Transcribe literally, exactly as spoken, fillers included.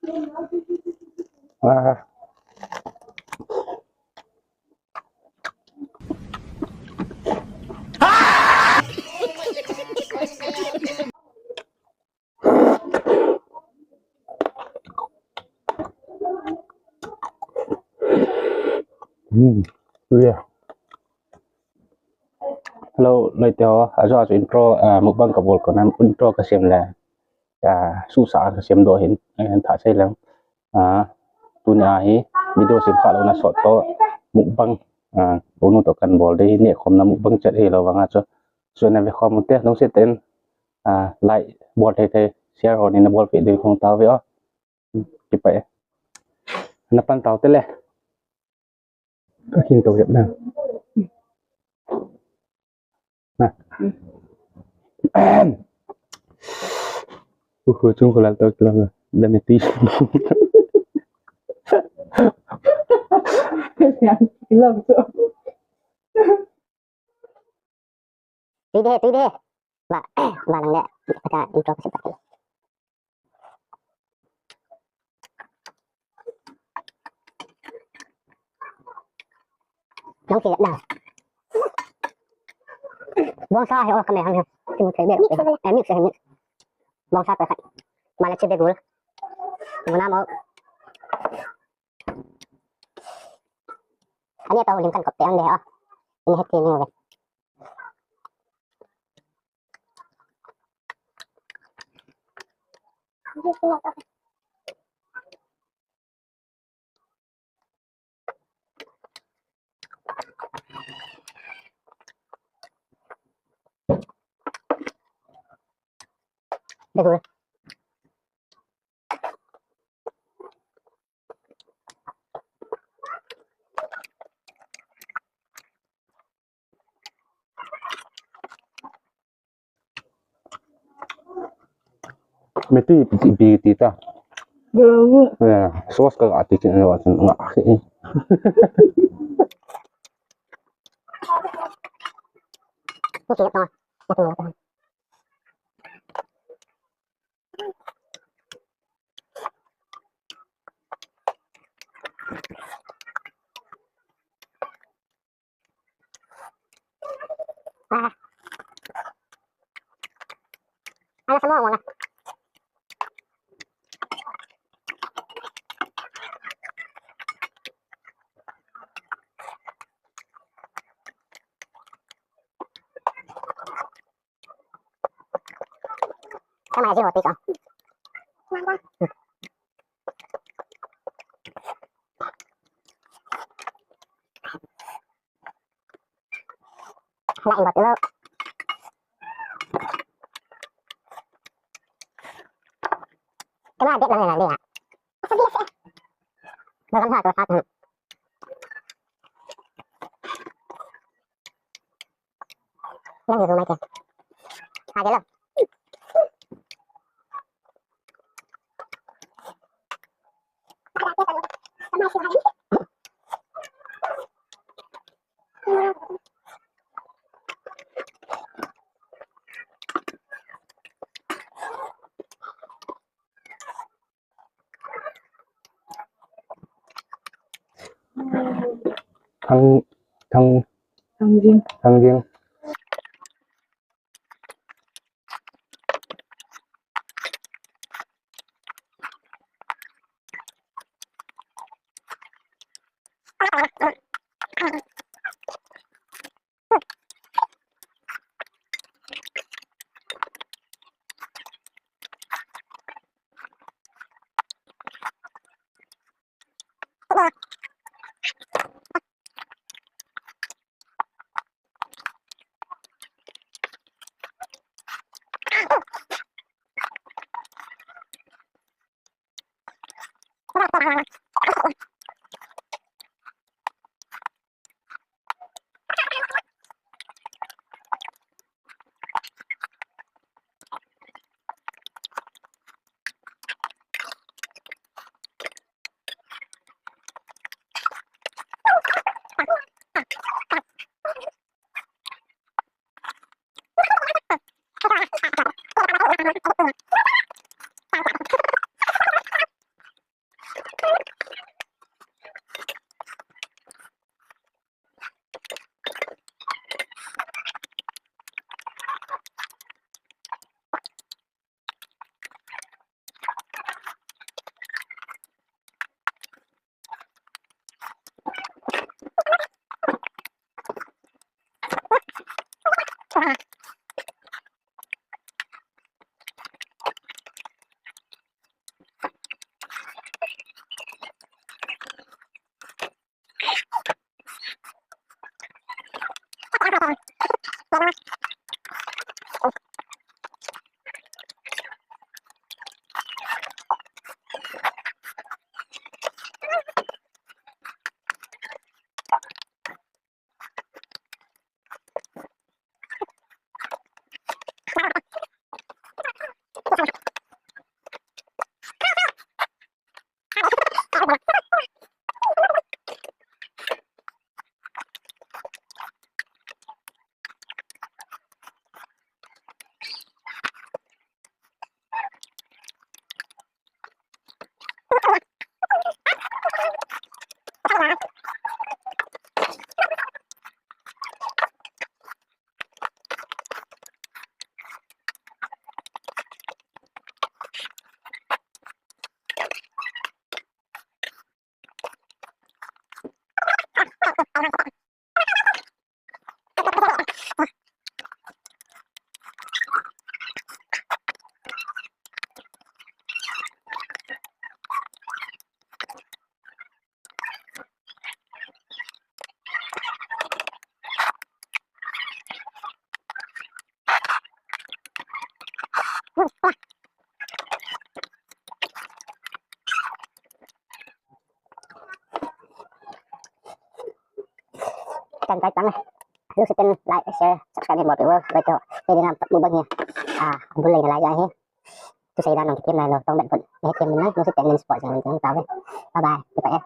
Ah. Hmm. Yeah. Hello, loite ho. Ajo ajo intro, ah, mukbang kabol kona intro kasem le. Ah, susa kasem doh hin, hin tha sei leng. Ah, tunia hi video sem kha louna sot toh mukbang, ah, unu toh kan bol ding hi, nekhomna mukbang chet hilou vanga chu. Chu na vekhom ute, lungset in, ah, like bol thei thei, share ho neina bolpeh diu kong tao ve o. Kipah e. Na pan tao te le. Ka khin to hep na. Na. Ahem. Uhu, chung ko lal to kilo. Da me ti. Love to. Tui de, tui de. Ba, ba nang le. Pata intro kasi pati. Nang si na. Bongsa he o kame ham he. Kimu thei be. Eh, mix he, mix. Bongsa pe khat. Mala che be gul. Muna mo. Ani tau lim kan kop te ang de o. Ini heti ni o. Dagul. Meti pi ti ta. Gamu. Ya, sauce ka ati kin lo asan nga. Okay, ito. Ito, ito. Ah. Ano sa mo, wala. Tama na, zero, take, ah. Hala, ingot, ingot. Kena dek lang, lang, lang. Dalam hati, hati. Lang, lang, lang. Hati lang. Thang, thang, thang jing. Thang jing. Kan kai tang. Lungset in like, share, subscribe hin bolpeh uvin. Bai to. Kei dinga pat mu bang hi. Ah, bul lei nalai ja hi. Thusei dan nong kitem nailou, tong bet phot. Nahet them in lang, lungset in support jing in jing tauve. Bye bye. Kipah e.